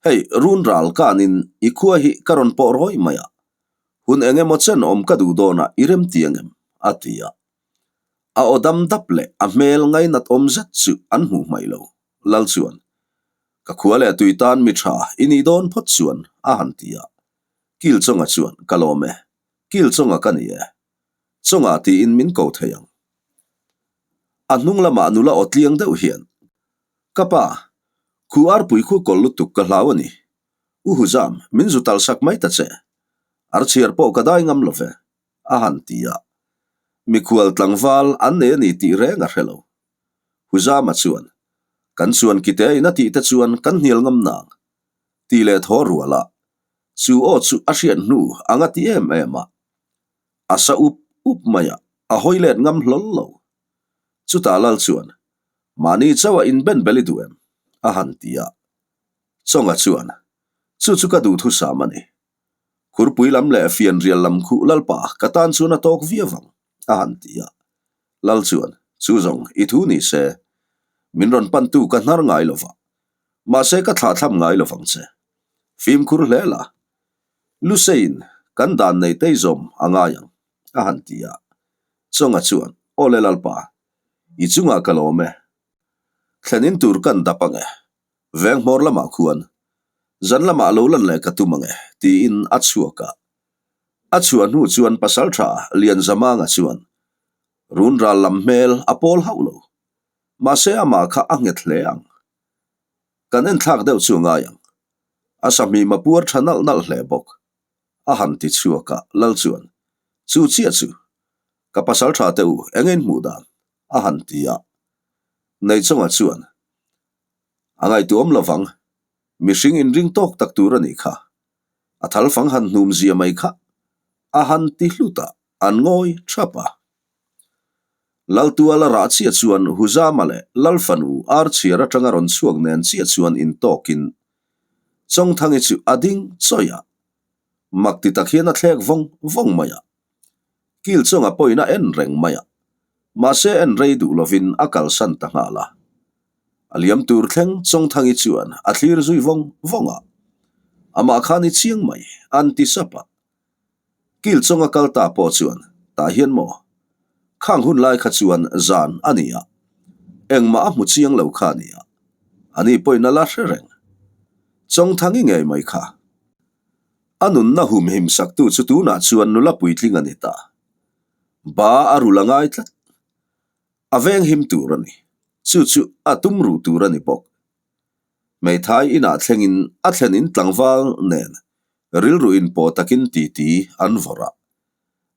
Hei, run ral kanin i khua hi ka rawn pawh rawih mai a. Hun eng emaw chen awm ka duh dawnah i rem ti ang em? a ti a. A aw dam dap leh a hmel ngainat awm zet chu an hmuh hmaih lo. Lal chuan, Ka khua leh tui tan mi tha i nih dawn phawt chuan, a han ti a. Kilchawnga chuan, Ka lawm e. Kilchawnga ka ni e. Chawnga tiin min ko thei ang. A hnung lamah nula aw tliang deuh hian, Ka pa, khu arpui khu kawl lutuk ka hlau a ni. U Huzam, min zu tal sak mai ta che. Archhiar pawh ka dai ngam lo ve, a han ti a. Mikhual tlangval an nei a ni tih reng a hre lo. Huzama chuan, Kan chuan kite in a tih te chuan kan hnial ngam nang, ti leh thaw rual a. Chu aw chu a hriat hnu ang a ti em em a. A sa up up mai a, a hawi let ngam hlawl lo. Chutah Lal chuan, Mahni chauh a inben bel i duh em? a han ti a. Chawnga chuan, Chu chu ka duhthusam a ni. Khurpui lam leh fianrial lam khuh Lalpa ka tan chuan a tawk viau vang, a han ti a. Lal chuan, Chu zawng, i thu ni se. Min rawn pantu ka hnar ngai lo va. Mahse ka thlahthlam ngai lo vang che. Fimkhur hle la. Luseiin kan dan nei tei zawm a ngai ang, a han ti a. Chawnga chuan, Aw le Lalpa, i chungah ka lawm e. Thlenin tur kan dap ang e. Veng hmawr lamah khuan zan lamah lo lan leh ka tum ang e, tiin a chhuak a. A chhuah hnu chuan pasaltha Lianzamanga chuan run ral lam hmel a pawl hauh lo. Mahse amah kha a nghet hle ang. Kan enthlak deuh chu a ngai ang. A sahmim a puar tha nalh nalh hle bawk. A han ti chhuak a, Lal chuan, Chu chiah chu, ka pasaltha te u, eng in hmuh dan? a han ti a. Neichawngah chuan, A ngaihtuam lovang, mihring inring tawk tak tur a nih kha. A thal fang han hnum zia mai kha a han ti hlut a, an ngawi thap a. Laltuala rah chiah chuan Huzama leh Lalfanu Archhiar atanga rawn chhuak nen chiah chuan intawkin Chawngthangi chu a ding chawih a, mak ti tak hian a thlek vawng vawng mai a. Kil chunga pawhin a en reng mai a, mahse en rei duh lovin a kalsan ta nghal a. A liam tur thleng Chawngthangi chuan a thlir zui vawng vawng a, amah khan i chiang mai, an ti sap a. Kil chunga kal ta pawh chuan, Tah hian maw? Khang hun lai kha chuan zan a ni a, engmah a hmu chiang lo kha a ni a, ani pawhin a la hre reng. Chawngthangi ngei mai kha. A nunna humhim saktu chu tunah chuan nula puitling a ni ta. Ba a rul a ngai tlat. A venghim tur a ni. Chu chu a tum ruh tur a ni bawk. Hmeithai inah thlengin a thlen in tlangval nen rilru inpawh takin titi an vawrh a.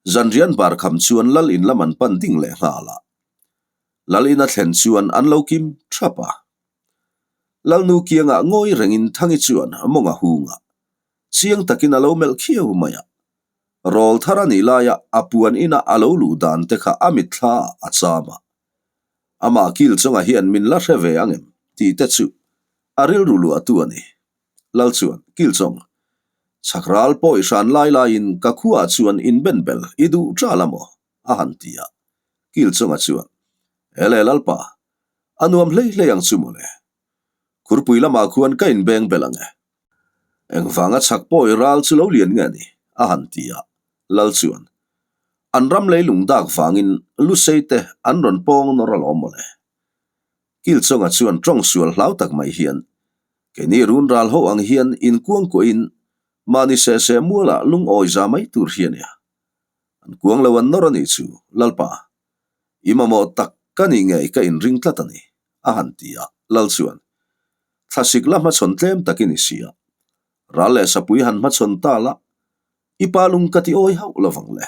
Zanrian bar kham chuan lal in lam an pan ding leh nghal a. Lal in a thlen chuan an lo kim thap a. Lalnu kiangah ngawi rengin Thangi chuan mawng a hung a. Chiang takin a lo melh khiau mai a. Rawl thar a nih laia a puan ina a lo luh dan te kha a mitthla ah a cham a. Amah kil chungah hian min la hre ve ang em tih te chu a rilru luahtu a ni. Lal chuan, Kil chawng, chhak ral pawh i hran lai laiin ka khuaah chuan inbenbel i duh ṭal a maw? a han ti a. Kil chungah chuan, Ele Lalpa, a nuam hlei hlei ang chu mawle. Khurpui lamah khuan ka inbeng bel ang e. Engvanga chhak pawh i ral chu lo lian nge ni? a han ti a. Lal chuan, An ram leilung dak vangin Lusei te an rawn pawng nawr alawm mawle. Kilchawnga chuan tawng sual hlau tak mai hian, Keini run ral ho ang hian inkuangkuahin mahni sehseh mualah lungawi za mai tur hi a nia. An kuang lo an nawr a nih chu, Lalpa. I mamawh tak ka nih ngei ka inring tlat a ni, a han ti a. Lal chuan, Thlasik la hmachhawn tlem tak i ni si a, ral leh sapui han hmachhawn ta la, i pa lung ka ti awi hauh lo vang le,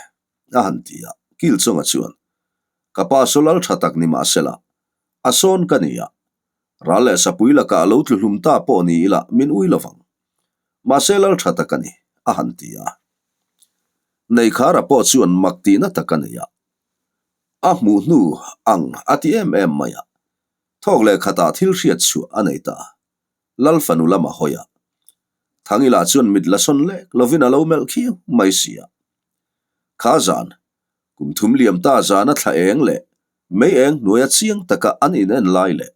a han ti a. Kilchawnga chuan, Ka pa saw lal tha tak ni mah sela, a sawn ka ni a, ral leh sapui lakah a lo tlu hlum ta pawh ni ila min ui lo vang. Mahse lal tha tak a ni, a han ti a. Neikhara pawh chuan mak tihna tak a nei a. A hmuh hnu ang a ti em em mai a, thawk leh khatah thil hriat chhuah a nei ta. Lal fanu lama hawi a. Thangila chuan mit la sawn lek lovin a lo melh khiau mai si a. Kha zan, kum thum liam ta zana thla eng leh mei eng hnuaia chiang taka an inen lai leh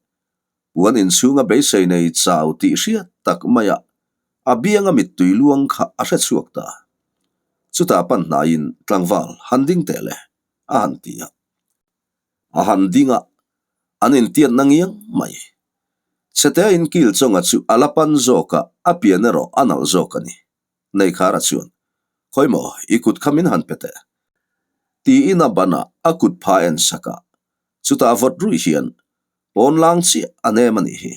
Puan inchhunga beisei nei chau tih hriat tak maia a bianga mittui luang kha a hre chhuak ta. Chutah pan hnaiin tlangval han ding teh le, a han ti a. A han ding a, an intiatna ngiang mai. Chhetein Kilchawnga chu a la pan zawk a, a pian erawh a nalh zawk a ni. Neikhara chuan, Khawi maw, i kut kha min han pe teh. Tiin a ban a, a kut pha en sak a. Chutah vawt ruih hian, Pawn lang chiah a nem a nih hi.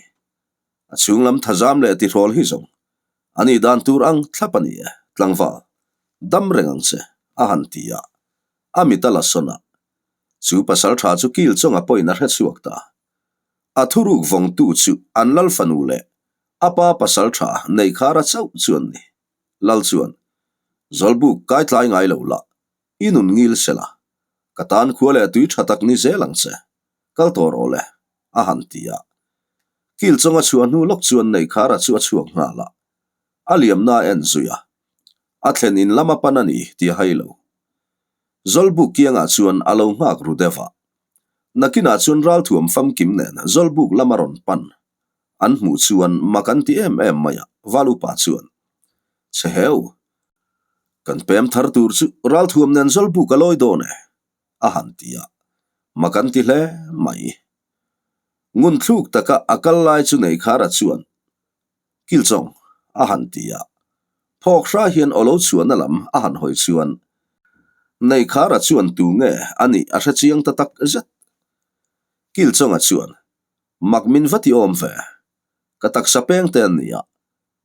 A chhung lam thazam leh tihrawl hi zawng a nih dan tur ang thlap a ni e, tlangval, dam reng ang che, a han ti a. A mit a la sawn a. Chu pasal tha chu kil chawnga pawhin a hre chhuak ta. A thuruk vawngtu chu an lal fanu leh a pa pasal tha Neikhara chauh chu an ni. Lal chuan, Zawlbuk kai tlai ngai lo la, i nun ngil se la, ka tan khua leh tui tha tak ni zel ang che, kal tawh rawh le, a han ti a. Kil chawnga chhuah hnu lawk chuan Neikhara chu a chhuak nghal a, a liamna a en zui a. A thlen in lam a pan a ni tih a hai lo. Zawlbuk kiangah chuan a lo nghak ru deuh a. Nakinah chuan ralthuam famkim nen Zawlbuk lam a rawn pan. An hmuh chuan mak an ti em em mai a, Val upa chuan, Che heu, kan pem thar tur chu ralthuam nen Zawlbuk a lawi dawn e, a han ti a, mak an ti hle mai. Ngun thluk taka a kal lai chu Neikhara chuan, Kilchawng, a han ti a. Phawk hra hian aw lo chhuahna lam a han hawi chuan, Neikhara chuan tu nge a nih a hre chiang ta tak zet. Kilchawnga chuan, Mak min va ti awm ve. Ka taksa peng te an ni a,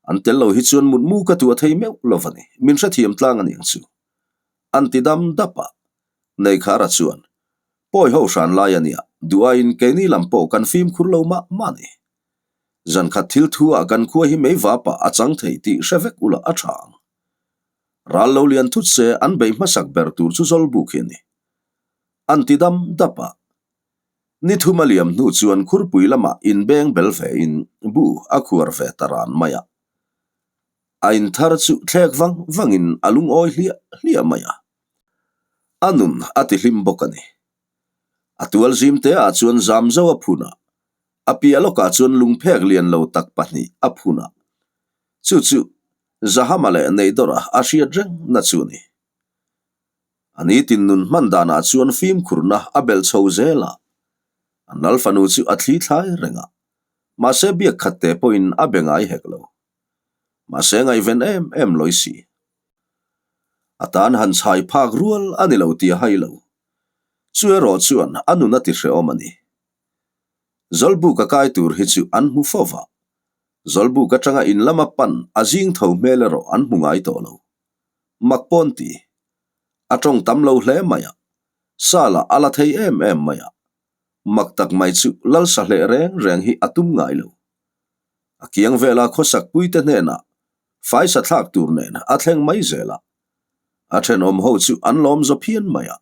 an tel lo hi chuan mutmu ka tuah thei meuh lo va ni, min hrethiam tlang a niang chu. An ti dam dap a. Neikhara chuan, Pawi ho hran lai a nia, duh aiin keini lam pawh kan fimkhur lo mah mah ni. Zan khat thil thu ah kan khua hi mei vapah a chang thei tih hre vek ula a tha ang. Ral lo lian thut se an bei hmasak ber tur chu Zawlbuk hi a ni. An ti dam dap a. Ni thum a liam hnu chuan khurpui lamah inbeng bel ve in bu a khuar ve ta ran mai a. A inthar chu thlek vang vangin a lungawi hliah hliah mai a. A nun a ti hlim bawk a ni. A tual zim te ah chuan zam zo a phun a, a piah lawkah chuan lungphek lian lo tak pahnih a phun a. Chu chu Zahama leh Neidawra a hriat reng na chu a ni. A nitin nun hman danah chuan fimkhurna a belh chho zel a, an lal fanu chu a thli thlai reng a, mahse biak khat te pawhin a be ngai hek lo. Mahse ngaihven em em lawi si. A tan han chhai phak rual a ni lo tih a hai lo. Chu erawh chuan a nun a ti hrehawm a ni. Zawlbuk a kai tur hi chu an hmu fo va. Zawlbuk atanga in lama pan a zing tho hmel erawh an hmu ngai tawh lo. Mak pawn ti. A tawng tam lo hle mai a. Sala a la thei em em mai a. Mak tak mai chu Lalsa hleh reng reng hi a tum ngai lo. A kiang vela khawsak puite hnenah faisa thlak tur nen a thleng mai zel a. A thenawm ho chu an lawm zaw phian mai a.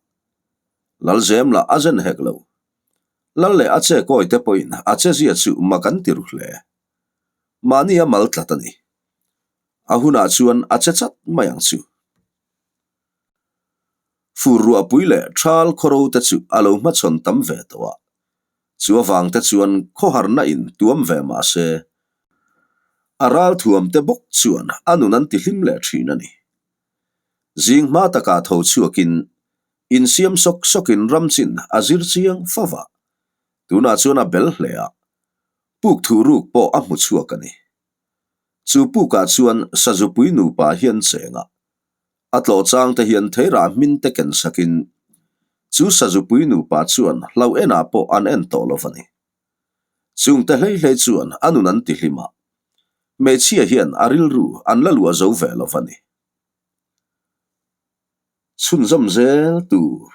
Lalzem lah a zen hek lo. Lal leh a che kawi te pawhin a chezia chu mak an ti ru hle. Mahni a mal tlat a ni. A hunah chuan a che chat mai ang chu. Fur ruahpui leh thal khawro te chu a lo hmachhawn tam ve tawh a. Chu avang te chuan khawharna in tuam ve mah se, a ral thuam te bawk chuan a nun an ti hlim leh thin a ni. Zing hma takah tho chhuakin insiam sawk sawkin ram chin a zir chiang fo va, tunah chuan a bel hle a, puk thuh ruk pawh a hmu chhuak a ni. Chu pukah chuan Sazupui nupa hian cheng a, A tlawh chang te hian theirah hmin te ken sakin chu Sazupui nupa chuan hlau enah pawh an en tawh lo va ni. Chung te hlei hlei chuan a nun an ti hlim a, hmeichhia hian a rilru an la luah zo ve lo va ni. Chhunzawm zel tur.